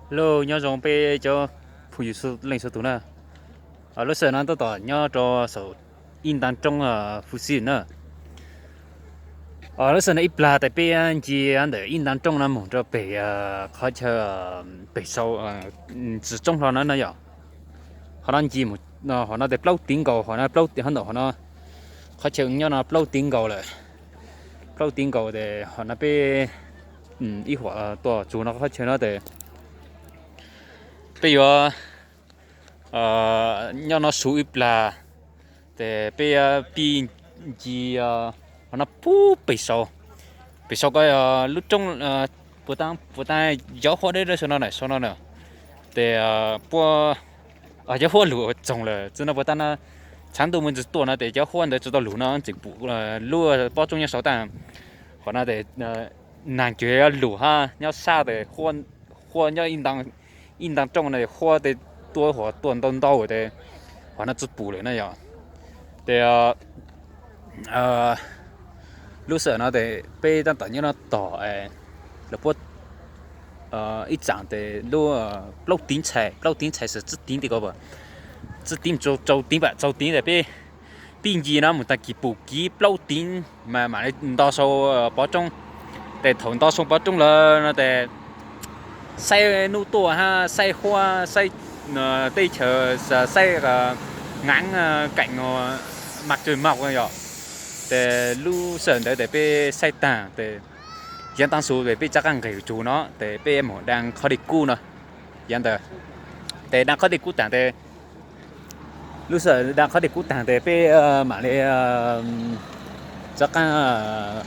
Hello, nyob zoo peb cov phooj ywg leej txhua tus na. Lub sij hawm no tab tom nyob rau saum ib nta rooj Fuji na. Lub sij hawm no ib plag tes peb ncig ntawm ib nta rooj no mus rau pem qhov chaw pem sau tsis tsoob hlo no na yom. Qhov no ncig mus, qhov no tes plaub tid nkaus, qhov no plaub tid, qhov ntawm qhov no, qhov chaw nyob no plaub tid nkaus lawm. Plaub tid nkaus tes qhov no peb ib huam tuaj txug no qhov chaw no tes peb yuav nyob no su ib plag, tes peb pib ncig qhov no puag pem sau, pem sau ko lub roob puas tab, puas tab cov huab deb deb sau no na, sau no na. Tes puab cov huab lug txoog lawm, txij no puas tab no tshav ntuj mus ntsis tuaj no tes cov huab ntawd tsis tau lug no tseem pum lub pob roob nyob saud tag. Qhov no tes nag cuag yuav lug hab nyob sab tes huab nyob ib nta rooj no huab tes tuaj huam tuaj ntau ntau tes qhov no tsis pum lawm na yom. Tes lub sij hawm no tes peb tab tom nyob no tog lawv puab ib tsaam tes lub plaub tid ntxhais, plaub tid ntxhais xwb, tsib tid ti ko, tsib tid rau tid, pam rau tid tes peb pib ncig no mus tag kis pum kiv plaub tid mas mam li nto sau pov roob. Tes thaum nto sau pov roob lawm no tes saib nub tuaj hab saib huab, saib teb chaws, saib ngaav kaim mas tsuj maum yom. Tes lub sij hawm ntawd tes peb saib taag tes yav taag su tes peb rov qaab nqes tsug no tes peb moog daan qhov dej kub no. Yav ntawd tes daan qhov dej kub taag tes lub sij hawm daan qhov dej kub taag tes peb mam li rov qaab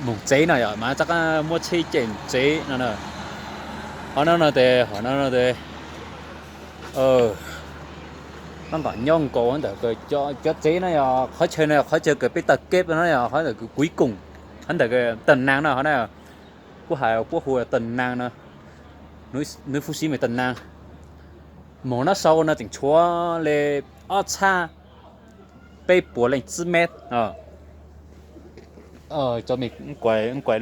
moog tsev no yom, mas rov qaab muab tsheb cem tsev no na. Qhov no no tes, qhov no no tes tab tom nyob nkaus ntawm cov tsev no yog qhov chaw no, qhov chaw kws peb tawg keb no yog qhov ntawm kuv ib koom, qhov ntawm tawg naag no, qhov no puab hais puab hu tawg naag no, nws fub siv mas tawg naag. Moog no sau no tseem tshuav le ob txhab peb puas leej tsib mev. Cov me kuais, kuais,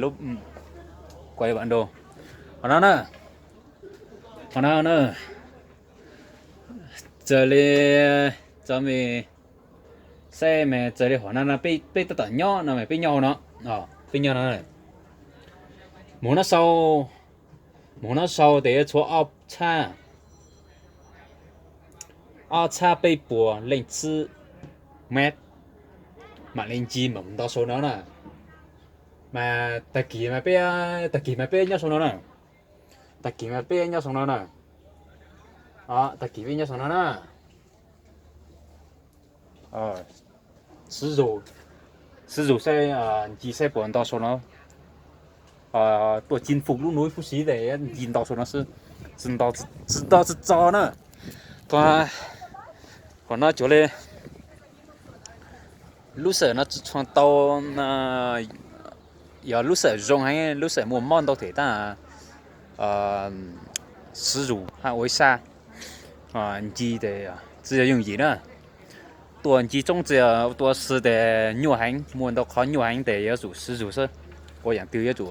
qhov no na, qhov no na, txawm li, cov me saib mas txawm li qhov no no peb tab tom nyob no mas peb nyob hauv no, peb nyob no. Moog no sau, moog no sau tes yuav tshuav ob txhab, ob txhab peb puas leej tsib mev, mam li ncig moog nto sau no na. Mas tag kis mas peb, tag kis mas peb nyob sau no na. Tag kis mas peb nyob sau no na. Tag kis peb nyob sau no na. Xwv zug, xwv zug saib, ncig saib puas nto sau no. Tuaj cim fum lub nuv fub siv tes ncig nto sau no xwb, tsis nto tsis txog na. Qhov no cuag li lub sij hawm no tsis tshua tau, yog lub sij hawm zoo heev, lub sij hawm muaj mob ntau them tab xwv zug hab ua ib sab, ncig tes tsis yog yooj yim na. Tuaj ncig tsoob tsis yog tuaj xwb tes nyuaj heev, muaj ntau qhov nyuaj heev tes yuav tsum xwv zug xwb. Ua yaam twg yuav tsum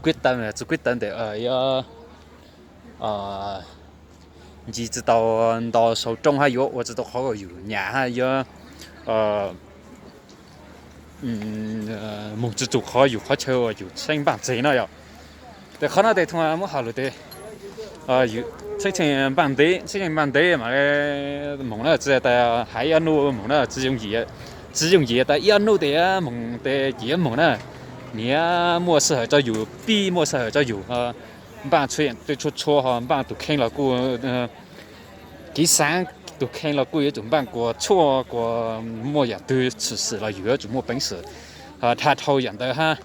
kuib taw, tsis kuib taw tes yuav ncig tsis tau nto sau roob hab yuav ua tsis tau qhov yus nyam hab yuav moog tsis tsum qhov yus qhov chaw uas yus txheeb npaaj txeg no yom. Tes qhov no tes thov muab has lug tes txheeb txheej npaaj ntev, txheeb txheej npaaj ntev mas moog na, tsis tas hais ib ob nub moog na, tsis yooj yim, tsis yooj yim tas ib ob nub tes moog tes ces yuav moog na. Nws muaj sij hawm rau yus, pib muaj sij hawm rau yus npaaj txhua yaam tej txhua txhua ho npaaj tus kheej los kuj kev xaav, tus kheej los kuj yuav tsum npaaj kuas tshuaj kuas muaj yaam twg tshwm sim los yus yuav tsum muaj peev xwm dhau dhau yaam ntawd hab.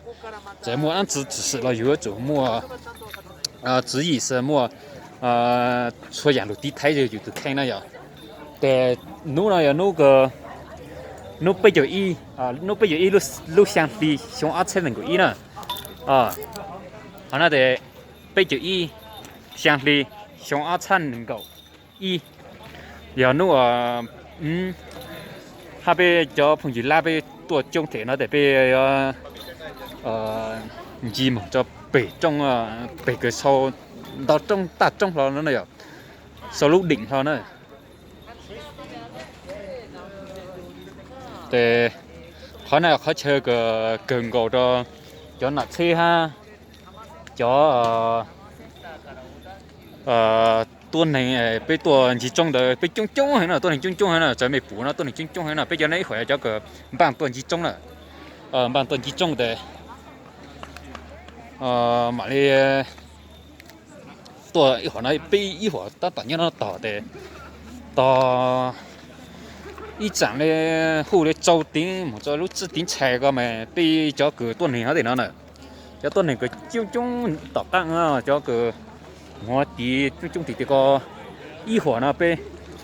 Txawm muaj dlaab tsi tshwm sim los yus yuav tsum muaj tswv yim xwb, muaj txhua yaam lug tiv thaiv yus tus kheej na yom. Tes nub no yog nub peb caug ib, nub peb caug ib lub xyaa hli xyoo ob txhab nees nkaum ib na. Qhov no tes peb caug ib xyaa hli xyoo ob txhab nees nkaum ib, yog nub hab peb cov phooj ywg Lab peb tuaj coob them no tes peb yuav ncig moog rua peg roob, peg kws sau ntau roob, taj roob hlo no na yom, sau lub deem hlo na. Ces qhov no qhov chaw kawg nkaus rua cov nam txheb hab cov tuab neeg, peb tuaj ncig roob ntawd peb coob coob heev na, tuab neeg coob coob heev na, txawm mej pum no tuab neeg coob coob heev na, peb cov neeg ib qho cov kws npaaj tuaj ncig roob na, npaaj tuaj ncig roob tes mam li tuaj ib qho no, peb ib huam tab tom nyob no tog tes tog ib tsaam le huj le tsau teev moog rua lub txij teev tshais ko mas peb cov kws tuab neeg hov tes no na, cov tuab neeg kws coob coob tom qaab, cov kws muaj tiv coob coob tim tim ko, ib huam no peb,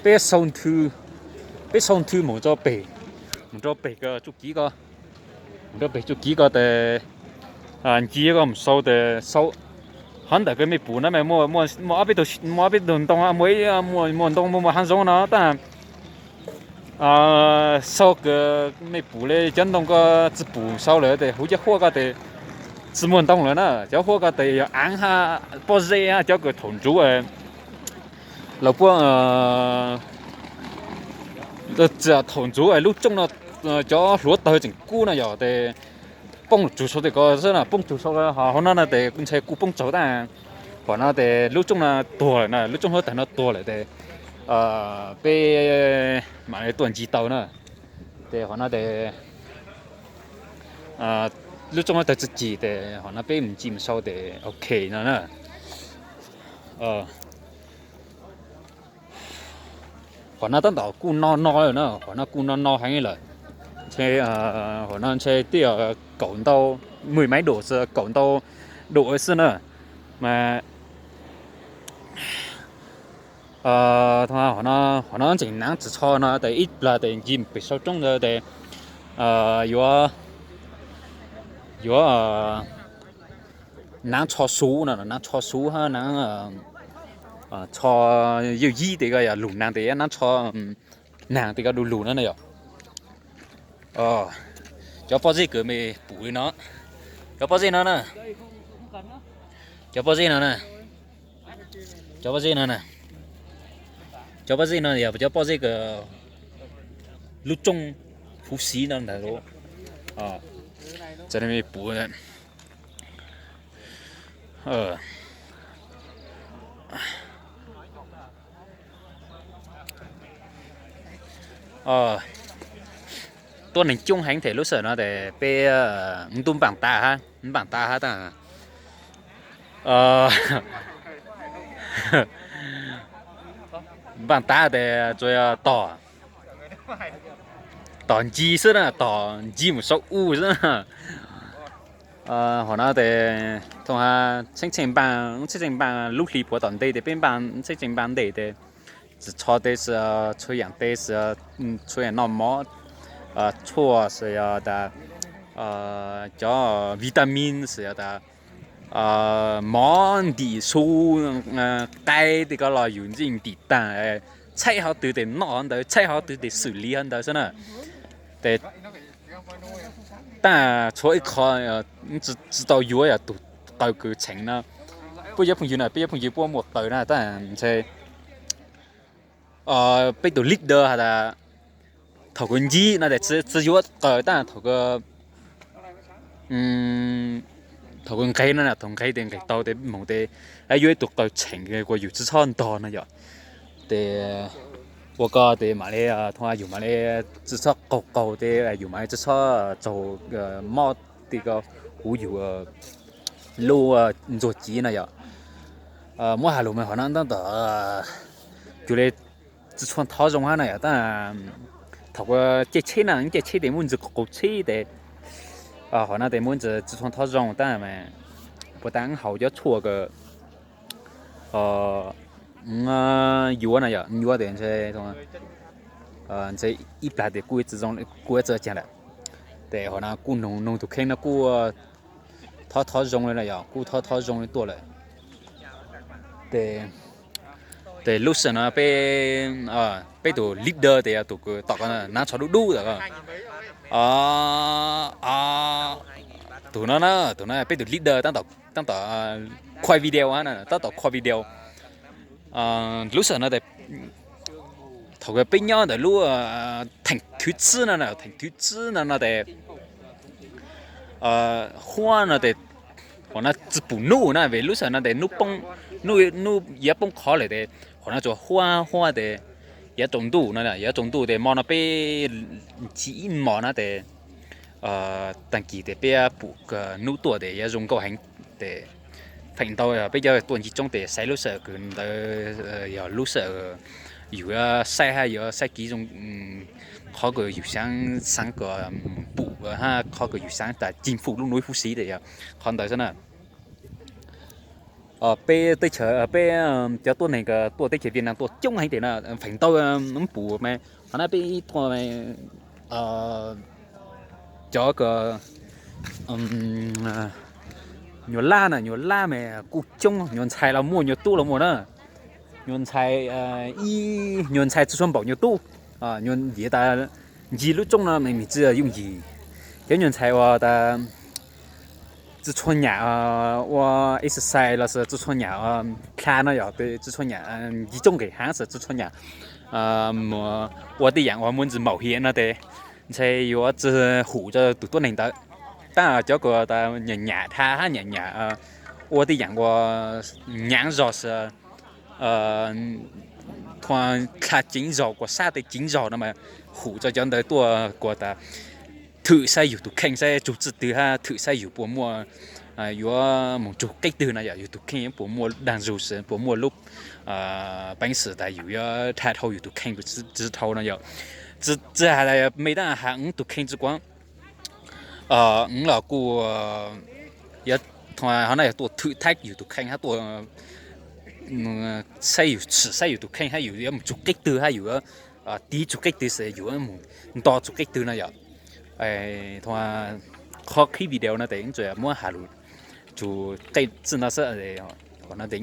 peb sau nthwv moog rua peg, moog rua peg tsuj kiv ko, moog rua peg tsuj kiv ko tes ncig ko moog sau tes sau, hov ntawm kws mej pum no mas muaj ob peb tug ntoo, muaj ntoo muaj muaj haav zoov no tab sau kws mej pum le cov ntoo ko tsi pum sau lawm tes huv cov huab ko tes tsi muaj ntoo lawm na, cov huab ko tes yog aav hab pob zeb hab cov kws thaum ntsuv lawv puab thaum ntsuv lub rooj no cov hluav taws tseem kub no yog tes poob tsug sau tes ko xwb na, poob tsug sau hauv no na tes ntshai kuj poob tsaug tab. Huam no tes lub rooj no tuag lawm na, lub rooj hluav taws no tuag lawm tes peb mam li tuaj ncig tau na. Tes huam no tes lub rooj hluav taws tsi cim tes huam no peb mus ncig mus sau tes ok no na. Huam no tab tom kuj no no lawm na, huam no kuj no no heev lawm. Ntshe huam no ntshe twb yog kaum ntau, mười mấy độ xwb, kaum ntau độ xwb na. Mas huam no tseem naav tsi tsho no tes ib plag tes ncig pem sau roob ntawd tes yuav, yuav naav tsho suv no, naav tsho suv hab naav tsho ywj yib tes ko yog lug naag tes naav tsho naag tes ko du lug na na yom. Cov pob zeb kws mej pum li no, cov pob zeb no na, cov pob zeb no na, cov pob zeb no na, cov pob zeb no yog cov pob zeb kws lub rooj huv si no ntag. Txawm mej pum tuab neeg coob heev tes lub sij hawm no tes peb ntuj npaaj tav hab, npaaj tav hab tab. Npaaj tav tes tsuas yog tog, tog ncig xwb na, tog ncig mus saum u xwb na. Huam no tes thaum hab txheeb txheej npaaj, txheeb txheej npaaj lub hli puav tom ntej tes peb npaaj txheeb txheej npaaj ntej tes tsi tsho tes, txhua yaam tes, txhua yaam noj mov, tshuaj xwb yog tas, cov vitamin xwb yog tas mov ntim su, qaib tes ko los yus ntim taag, tshaib qhov twg tes noj qhov ntawd, tshaib qhov twg tes xwm lis qhov ntawd xwb na. Tes tab tshuav ib qho tsi tau yuav yog tug qaws kws txheem no. Puab yuav phooj ywg na, peb yuav phooj ywg puab muaj qaws na tab ntshe peb tug leader has tas thaum kws ncig no tes tsi yuav qaws tab thaum kws, thaum kws nqeg no, thaum nqeg tes nqeg tau tes moog tes yuav ib tug qaws txheem kuas yus tsi txhob ntog no yom. Tes ua ko tes mam li, yus mam li tsi txhob qaug qaug tes yus mam li tsi txhob tsaug mob tes ko huv yus lub ntsuag civ no yom. Muab has lug mas huam no tab tom cuag li tsi tshua thov zoo hab no yom, tab thaum kws caij tsheb na, caij tsheb tes muaj ntsis qaug tsheb tes, huam no tes muaj ntsis tsi tshua thov zoo tab mas puas tas haus cov tshuaj kws yuav na yom, yuav tes ntshe ib plag tes kuj tsi caag lawm. Tes huam no kuj noog, noog tug kheej no kuj thov thov zoo li na yom, kuj thov thov zoo li tuaj lawm. Tes, tes lub sij hawm no peb, peb tug leader tes yog tug kws tom ko naav tsho dub dub tom ko. tus no na, tus no peb tus leader tab tom, tab tom khuaj video, tab tom khuaj video. Lub sij hawm no, thaum peb nyob ntawm lub theem thwv tsib no, theem thwv tsib no no tes huab no tes, qhov no tsis pum nub na, vim lub sij hawm no tes nub poob, nub yav poob qhov lawm tes qhov no tsuas huab huab tes yav tsaus ntuj no, yav tsaus ntuj tes mo no peb ntsib ib mos no tes tag kis tes peb pum nub tuaj tes yuav zoo nkauj heev. Tes feem ntau peb cov tuaj ntsib tsoob tes saib lub sij hawm ntawd yog lub sij hawm yus yuav saib hab yuav saib kiv zoo, qhov kws yus xaav, xaav kom mus pum hab qhov kws yus xaav tas cim fum lub nub ib fub siv tes yog qhov ntawd xwb na. Peb teb chaws, peb cov tuab neeg tuaj teb chaws Viaj Nam tuaj coob heev tes na, feem ntau pum mas qhov na peb tuaj cov nyuag lab na, nyuag lab mas kuj coob, nyuag ntxhais los muaj, nyuag tub los muaj na. Nyuag ntxhais, ib nyuag ntxhais tsi tshua npaum nyuag tub, vim tas ncig lub tsoob no mas tsi yooj yim. Cov nyuag ntxhais uas tas tsi tshua nyam ua exercise los sis tsi tshua nyam dlha no yog tsi tshua nyam ncig tsoob nqis haav, tsi tshua nyam ua tej yaam uas muaj ntsis maum hiam no tes ntshe yuav tsi hum rua tus tuab neeg ntawd. Tab cov kws tas nyam nyam dlha hab nyam nyam ua tej yaam uas nyaav zog, dlha ceev zog, kuas sab tej ceev zog no mas hum rua cov ntawd tuaj kuas tas thwm saib yus tus kheej saib tsug txij twg hab thwm saib yus puas muaj, yuav moog tsug qeb twg no yog yus tus kheej puas muaj daag zug, puas muaj lub peev xwm tas yus yuav dlha dhau yus tus kheej tsi dhau no yog. Tsi has tas me tab has wv tus kheej tsi kuas, wv los kuj yuav, qhov no yog tuaj thwm thaib yus tus kheej hab tuaj saib yus, tsim saib yus tus kheej hab yus yuav moog tsug qeb twg hab yus yuav tiv tsug qeb twg, yus yuav moog nto tsug qeb twg no yog. Qhov qhib video no tes tsuas muab has lug tsug qeb txij no xwb. Qhov no tes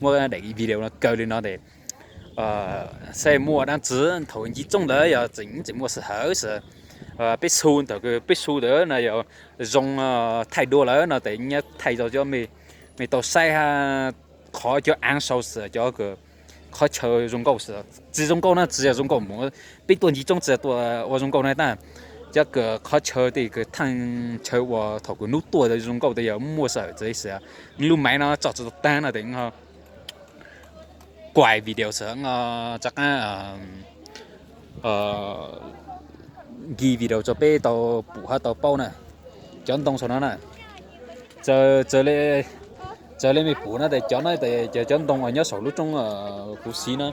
muab daim video no kaw li no tes saib muaj dlaab tsi. Thaum ncig tsoob ntawd yog tseem, tseem muaj sij hawm, peb xu ntawm, peb xu ntawd no yog zoo thaij dua lawm no tes nyob thaij rua cov mej tau saib hab qhov cov aav sau xwb, cov qhov chaw zoo nkauj xwb, tsi zoo nkauj na tsi yog zoo nkauj mus, peb tuaj ncig tsoob tsi yog tuaj ua zoo nkauj na tab cov qhov chaw tej kws thaaj chaw uas thaum kws nub tuaj zoo nkauj tes yog muaj sij hawm tsi xwb. Lub maiv no tso tsi tau taag no tes kuaj video xwb, rov qaab nce video rua peb tau pum hab tau paub na. Cov ntoo saum no na, txawm le mej pum no tes cov no tes cov ntoo uas nyob saum lub tsoob kuv siv no,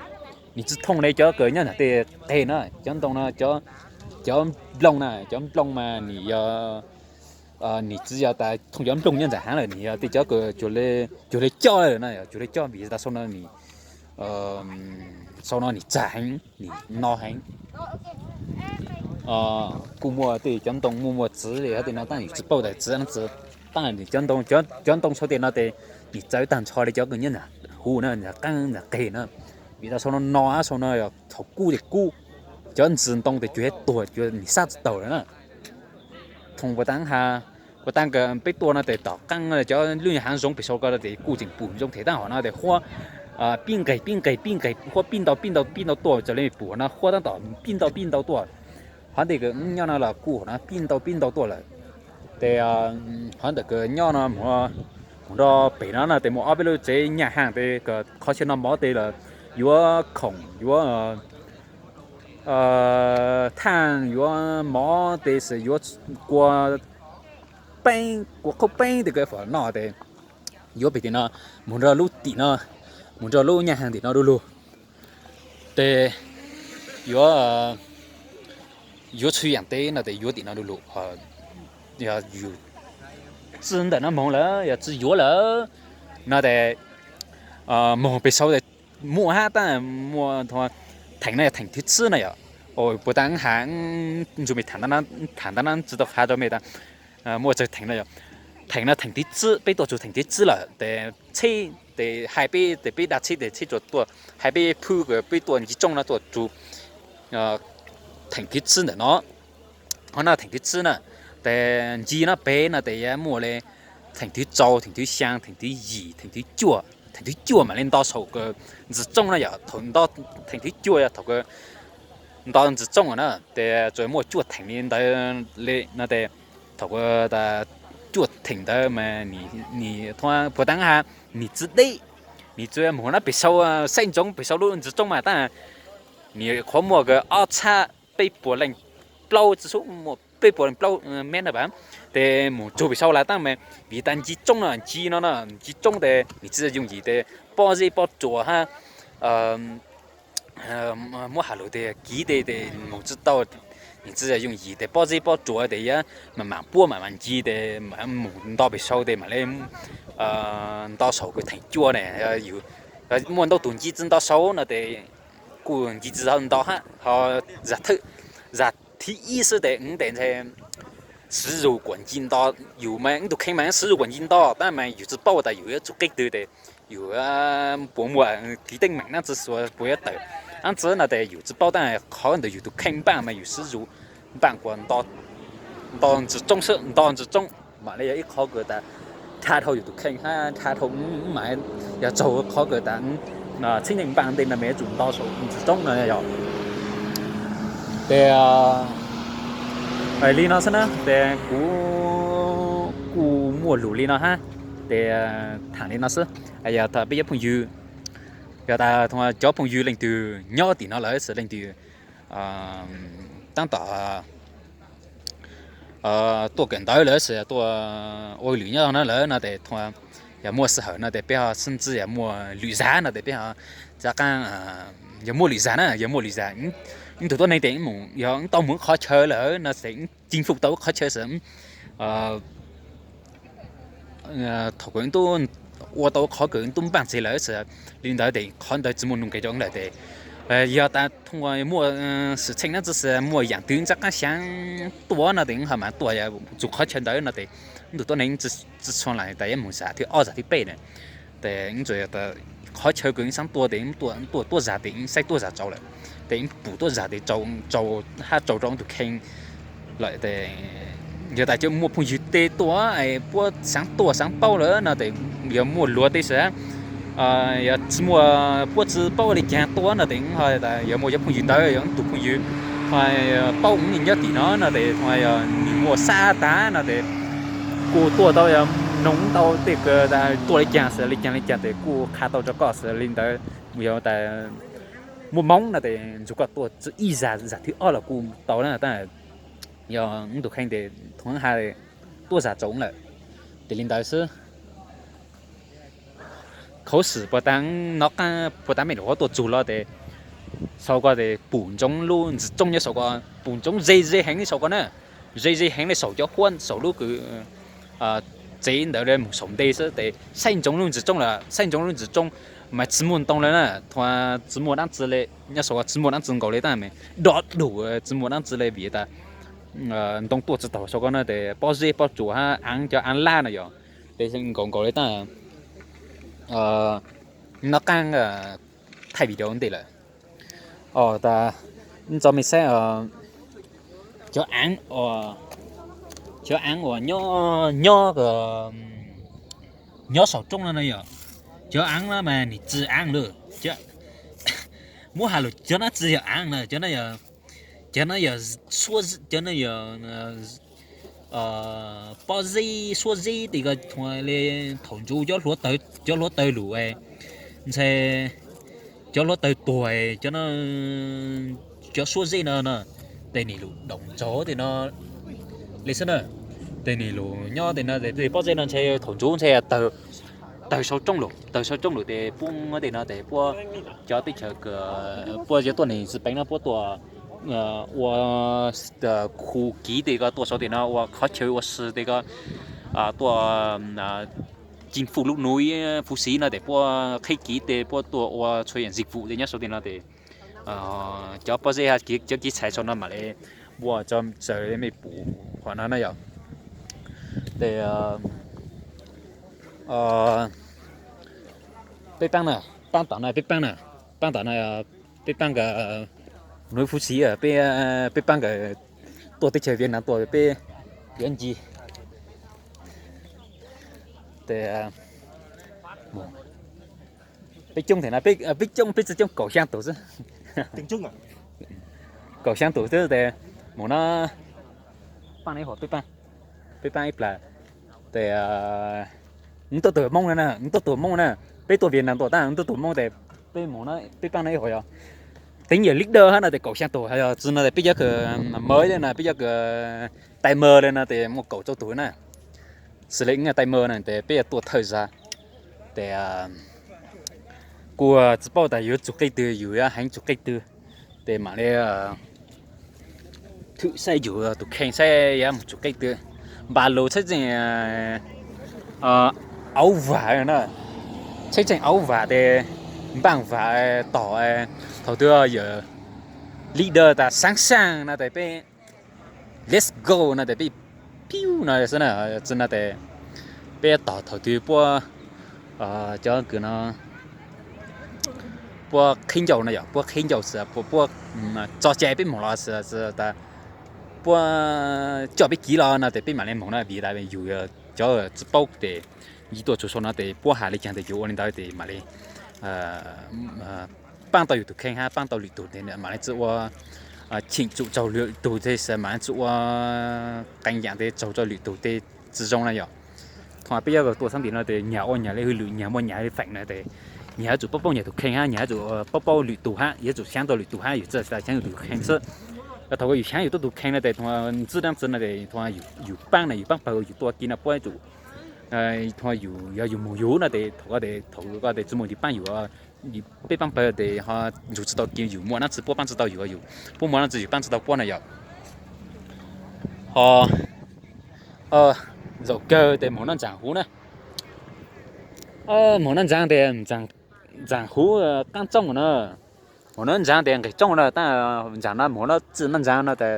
nws tsi thooj le cov kws nyob nram tej qeg na. Cov ntoo no, cov nplooj na, cov nplooj mas nws yog, nws tsi yog tas thooj cov nplooj nyob ntawm haav lawm, nws yog tej cov kws cuag le coj lawm na, cuag le coj vim tas saum no nws, saum no nws tsag heev, nws no heev. Kuj muaj tej cov ntoo muaj muaj txiv li hab tej no tab yus tsi paub tas txiv dlaab tsi. Tab cov ntoo, cov ntoo saum tej no tes nws txawv taag nrho li cov kws nyob nram huv na, nram qaab nram qeg na. Vim tas saum no no, saum no yog thaum kub tes kub, cov ntsis ntoo tes cuag yuav tuag, cuag nws sab tsi taug lawm na. Thooj puas tas has, puas tas kws peb tuaj no tes tom qaab cov lub nyuag haav zoov pem saum ko tes kuj tseem pum zoo thev tab hov no tes huab pib nqeg pib nqeg pib nqeg, huab pib ntau pib ntau pib ntau tuaj, txawm le mej pum no huab tab tom pib ntau pib ntau tuaj. Hov ntej kws nyob no los kuj hov no pib ntau pib ntau tuaj lawm. Tes hov ntawm kws nyob no mus nrug pem no no tes muaj ob peb lub tsev nyaj haaj tes kws qhov chaw noj mov tes los yuav khoom, yuav thaaj, yuav mov tes xwb, yuav kua peeb, kua qhaub peeb tes kws fam noj tes yuav pem tim no mus nrug lub tim no, mus nrug lub nyaj haaj tim no du lug. Tes yuav, yuav txhua yaam teb no tes yuav tim no du lug. Yog yus tsi ntawm no moog lawm, yog tsi yuav lawm no tes moog pem saud tes muaj hab tab muaj, theem no yog theem thib tsib no yog. Puas tas has, ntsuj mej thaam tab na tsi tau has rua mej tas muaj tsawg theem no yog. Theem no theem thib tsib, peb tuaj txug theem thib tsib lawm tes tsheb tes hais peb tes peb dag tsheb tes tsheb tsuas tuaj hais peb phwb kws peb tuaj ncig tsooj no tuaj txug theem thib tsib ntawm no. Qhov no theem thib tsib na, Tes ncig no pem no tes yuav muaj li theem thib rau, theem thib xyaa, theem thib yim, theem thib cuaj, theem thib cuaj mam li nto saum kws ntsis tsoob no yog thaum nto, theem thib cuaj yog thaum kws nto ntsis tsoob na tes tsuas muaj cuaj theem li ntawd li no tes thaum kws cuaj theem ntawd mas nim, nim thua puas taab ha nim tsi deb, nim tsuas mus na pem sau, saib ntsoov pem sau lub ntsis tsoob mas tab nim qhuav muaj kws ob txhab peb puas leej plaub tsi xub, muaj peb puas leej plaub mev na pam. Tes mus tsug pem sau lawm tab mas vim tas ncig tsoob no, ncig no no ncig tsoob tes nim tsi yooj yim tes pob zeb pob tsuas hab muab has lug tes kiv tes mus tsi tau, nim tsi yooj yim tes pob zeb pob tsuas tes yuav mam mam puab mam mam ncig tes mus nto pem sau tes mam li nto saum kws theem cuaj ne. Muaj ntau tus ncig tsi nto sau no tes kuj ncig tsi tau nto hab ho zag thib ib xwb tes wb tes ntshe siv zug kuas ncig nto, yus mas wb tus kheej mas siv zug kuas ncig nto tab mas yus tsi paub tas yus yuav tsum qeb twg tes yus puas muaj tiv teeb meem dlaab tsi xuas puas yuav tawm dlaab tsi no tes yus tsi paub tab qhov ntawd yus tus kheej npaaj mas yus siv zug npaaj kuas nto ntsis tsoob xwb, nto ntsis tsoob mam li yog ib qhov kws tas dhau yus tus kheej hab dhau mas yog txaug qhov kws tas txheeb neej npaaj ntej no mas yuav tsum nto saum ntsis tsoob no yog. Tes li no xwb na tes kuv kuj muaj lug li no hab tes thaam li no xwb. Yog tas peb cov phooj ywg, yog tas cov phooj ywg leej twg nyob tim no lawm xwb leej twg taab tom tuaj kawm ntawv lawm xwb tuaj ua lwm nyob no lawm no tes yog muaj sij hawm no tes peb ho sib ntsib yog muaj lwm zag no tes peb ho rov qaab, yog muaj lwm zag na yog muaj lwm zag, wb tug tuab neeg tes yog wb tau mus qhov chaw lawm no tes wb chinh phục tau qhov chaw xwb thaum kws wb tub ua tau qhov kws wb tub npaaj txeg lawm xwb li ntawd tes qhov ntawd tsi muaj nuj nqes rau wb lawm tes yog tas thoob muaj xwm txheej dlaab tsi xwb muaj yaam twg wb rov qaab xyaav tuaj no tes wb ho mam tuaj txug qhov chaw ntawd no tes wb tug tuab neeg tsi tshua laim tas yuav mus zag thib ob zag thib peb na tes wb tsuas yog tas qhov chaw kws wb xaav tuaj tes wb tuaj tuaj zag tes wb saib tuaj zag tsaus lawm tes wb pum tuaj zag tes tsaus hab tsaus rau wb tug kheej lawm tes yog tas cov muaj phooj ywg tej tuaj puab xaav tuaj xaav paub lawm no tes yog muaj luag tej xwb yog tsi muaj puab tsi paub li caag tuaj no tes ho tas yog muaj cov phooj ywg ntawd yog wb tug phooj ywg paub wb nyob tim no no tes yog nws muaj xab tag no tes kuj tuaj tau yog noog tau tej kws tas tuaj li caag xwb li caag li caag tes kuj qha tau rau koj xwb li ntawd. Yog tas muaj moov no tes ntsug koj tuaj ib zag zag thib ob los kuj tau na tab yog wb tug kheej tes thov ha tuaj zag tsaus lawm tes li ntawd xwb. Khuv xim puas tas no qaab puas tas mej lug qhuav tuaj txug los tes saum ko tes pum ntsoov lub ntsis tsoob nyob saum ko, pum ntsoov ze ze heev saum ko na, ze ze heev le saum cov huab saum lub kws tsev ntawd le mus saum ntej xwb tes saib ntsoov lub ntsis tsoob lawm, saib ntsoov lub ntsis tsoob mas tsi muaj ntoo le na, tsi muaj dlaab tsi le nyob saum ko tsi muaj dlaab tsi nkaus le tab mas dov dug tsi muaj dlaab tsi le vim tas ntoo tuaj tsi taug saum ko na tes pob zeb pob tsuas hab aav cov aav lab no yog tes nkaus nkaus le tab no qaab thaij video ntej lawm. Os tas tso mej saib cov aav, cov aav uas nyob, nyob saum roob no no yog, cov aav no mas nim tsi aav lawm, muab has lug cov no tsi yog aav na, cov no yog, cov no yog pob zeb suab zeb tes ko le thaum ntsuv cov hluav taws, cov hluav taws lug ntxhe cov hluav taws tuag cov no, cov suab zeb no no tes nim lug doom ntsug tej no li xwb na, tes nim lug nyob tej no tes pob zeb no ntshe thaum ntsuv ntshe tawg sau roob lug, tawg sau roob lug tes puab tej no tes puab cov teb chaws puab yuav tuaj neeg tsi peev no puab tuaj ua khu kiv tej ko tuaj saum tej no ua qhov chaw ua si tej ko tuaj chinh phục lub núi Phú Sĩ no tes puab qhib kiv tej puab tuaj ua txhua yaam dịch vụ tej nyob saum tej no tes cov pob zeb cov kev txhais saum no mam li muaj tso tsaws mej pum qhov no na yog. Tes peb paab na, paab tom no peb paab na, paab tom no peb paab nkawd nub Phú Sĩ, peb paab nkawd tuaj teb chaws Việt Nam tuaj peb Yuav ncig. Tes peb coob thiab na, peb coob, peb tsis coob, kaum xyaa tus xwb. Kaum xyaa tus xwb tes mus no, paaj no ib hom, peb paaj ib plag. Tes wb tuaj tug Moob na, wb tuaj tug Moob na, peb tuaj Vias Nas tuaj tab wb tuaj tug Moob tes peb mus no, peb paaj no ib hom yog teeb yawm leader hab no tes kaum xyaa tus, yog tsi no tes peb cov kws mawv le no, peb cov kws tais mawv le no tes muaj kaum rau tus na. Xws le wb tais mawv na tes peb yuav tuaj thawj zag tes kuj tsi paub tas yuav tsum qij twg, yus yuav heev tsum qij twg, tes mam li thwm saib yus tus kheej saib yuav mus tsum qij twg. Npaj lug tsheb tseem auv vam na, tsheb tseem auv vam tes npaaj vam tom, thaum twg yawm leader tas sab saaj no tes peb let's go no tes peb piu no xwb na, tsi no tes peb tom thaum twg puab cov kws no puab qhib ncauj no yog, puab qhib ncauj xwb, puab tso cai peb moog los xwb, tas puab coj peb kiv los no tes peb mam li moog na, vim tas yus cov tsi paub tes yus tuaj txug sau no tes puab has li caag tes yus ua li ntawd tes mam li paab tau yus tus kheej hab paab tau lwm tug tes mam li tsi ua cheem tsum tsaug lwm tug tes mam li tsi ua qee yaam tes tsaug rau lwm tug tes tsi zoo na yom. Thaum peb yuav tuaj sab ntim no tes nyag ua nyag le hwj lwm, nyag muaj nyag le feem no tes nyag yuav tsum paub paub nyag tus kheej hab nyag yuav tsum paub paub lwm tug hab yuav tsum xyaav tau lwm tug hab yus tsi tas xyaav yus tus kheej xwb. Thaum kws yus xyaav yus tuab tug kheej no tes thaum ntxwb dlaab tsi no tes thaum yus paab na, yus paab pawg yus tuaj kiv no puab tsum, thaum yus yog yus moog yus no tes thaum ko tes thaum ko tes tsi moog yus paab yus, peb paab pawg tes ho nrug tsi tau kiv, yus muaj dlaab tsi puab paab tsi tau yus, yus puab muaj dlaab tsi yus paab tsi tau puab na yom. Ho zaum kawg tes moog noj ntsaag huv na, moog noj ntsaag tes ntsaag huv qaab tsooj na, moog noj ntsaag tes nqeg tsooj na, tab ntsaag no moog noj tsi noj ntsaag no tes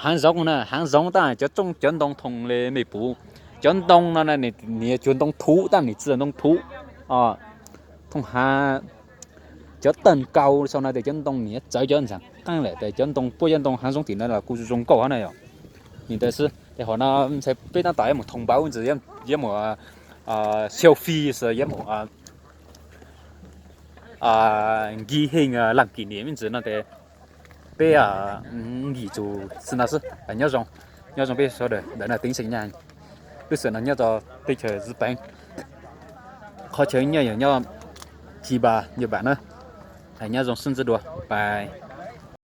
haav zoov na, haav zoov tab cov tsooj cov ntoo thoom le mej puv, cov ntoo no nws cuag ntoo thuv tab nws tsi ntoo thuv, thoom haav cov tawg nkaus sau no tes cov ntoo nws yuav txawv cov ntsaag qaab lawm tes cov ntoo puab cov ntoo haav zoov tim no los kuj zoo nkauj hab na yom. Li ntawd xwb tes hom no ntshe peb tab tom yuav mus thoo npauv ntsis, yuav mus selfie xwb, yuav mus ghi hej lam kim niam me ntsis no tes peb nkim txug xwb no xwb. Nyob zoo, nyob zoo peb sawv daws ntawm no teev xeem nyaj, peb sawv daws nyob rau teb chaws Zib Peev, qhov chaw nyob yog nyob Chiba, Nyaj Npaam na. Nyob zoo sib ntsib dua, bye.